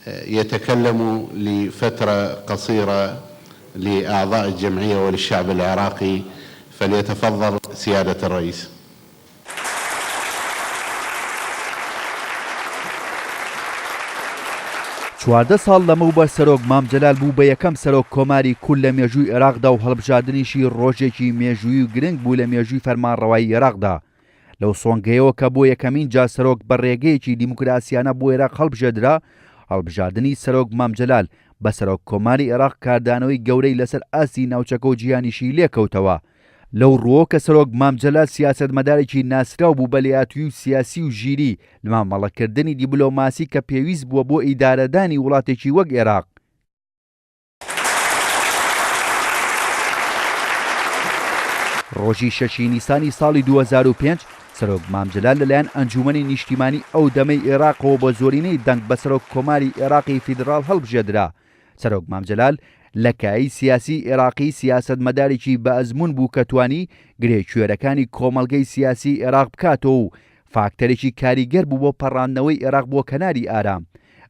يتكلم لفترة قصيرة لأعضاء الجمعية وللشعب العراقي فليتفضل سيادة الرئيس. 14 ساڵ لەمەوبەر سەرۆک مام جەلال بوو بە یەکەم سەرۆک کۆماری کورد لە مێژووی عێراقدا و هەڵبژاردنیشی ڕۆژێکی مێژووی و گرنگ بوو لە مێژووی فەرمانڕەوایی عێراقدا لەو سۆنگەیەوە کە بۆ یەکەمین جار سەرۆک بە ڕێگەیەکی دیموکراسیانە بۆ ئێراق هەڵبژێردرا، هەڵبژاردنی سەرۆک مام جەلال بە سەرۆک کۆماری ئێراق کاردانەوەی گەورەی لەسەر ئاستی ناوچەکە و جیهانیشی لێکەوتەوە. لەو ڕووەوە کە سەرۆک مام جەلال سیاسەتمەدارێکی ناسراو بوو بە لێهاتوویی و سیاسی و ژیری لە مامەڵەکردنی دیبلۆماسی کە پێویست بووە بۆ ئیدارەدانی وڵاتێکی وەک ئێراق. ڕۆژی شەشی نیسانی ساڵی 2005 سەرۆک مام جەلال لەلایەن ئەنجوومەنی نیشتیمانی ئەو دەمەی ئێراقەوە بە زۆرینەی دەنگ بە سەرۆک کۆماری ئێراقی فیدڕاڵ هەڵبژێردرا. سەرۆک مام جەلال لە کایەی سیاسی ئێراقی سیاسەتمەدارێکی بە ئەزموون بوو کە توانی گرێ کوێرەکانی کۆمەڵگەی سیاسی ئێراق بکاتەوە و فاکتەرێکی کاریگەر بوو بۆ پەڕاندنەوەی ئێراق بۆ کەناری ئارام.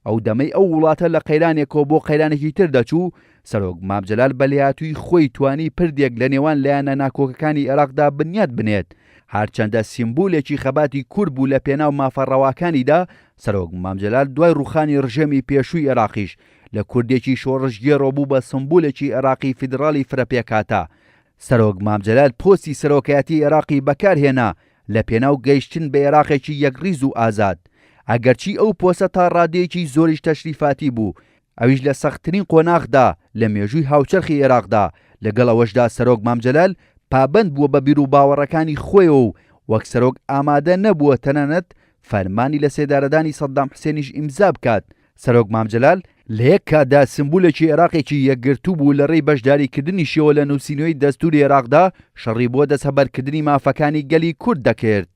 ئەو دەمەی ئەو وڵاتە لە قەیرانێکەوە بۆ قەیرانێکی تر دەچوو، سەرۆک مام جەلال بە لێهاتوویی خۆی توانی پردێک لە نێوان لایەنە ناکۆکەکانی ئێراقدا بنیات بنێت. هەرچەندە سیمبولێکی خەباتی کورد بوو لە پێناو مافە ڕەواکانیدا، سەرۆک مام جەلال دوای ڕووخانی ڕژێمی پێشووی ئێراقیش، لە کوردێکی شۆڕشگێڕەوە بوو بە سمبولێکی ئێراقی فیدڕاڵی فرەپێکهاتە. سەرۆک مام جەلال پۆستی سەرۆکایەتی ئێراقی بەکارهێنا لە پێناو گەیشتن بە ئێراقێکی یەکڕیز و ئازاد. ئەگەرچی ئەو پۆستە تا ڕادەیەکی زۆریش تەشریفاتی بوو، ئەویش لە سەختترین قۆناغدا لە مێژووی هاوچەرخی ئێراقدا، لەگەڵ ئەوەشدا سەرۆک مام جەلال پابەند بووە بە بیروباوەڕەکانی خۆیەوە و وەک سەرۆک ئامادە نەبووە تەنانەت فەرمانی لەسێدارەدانی سەدام حسێنیش ئیمزا بکات. سەرۆک مام جەلال لە یەک کاتدا سمبولێکی ئێراقێکی یەکگرتوو بوو لە ڕێی بەشداریکردنیشیەوە لە نووسینەوەی دەستووری ئێراقدا شەڕی بۆ دەستەبەرکردنی مافەکانی گەلی کورد دەکرد.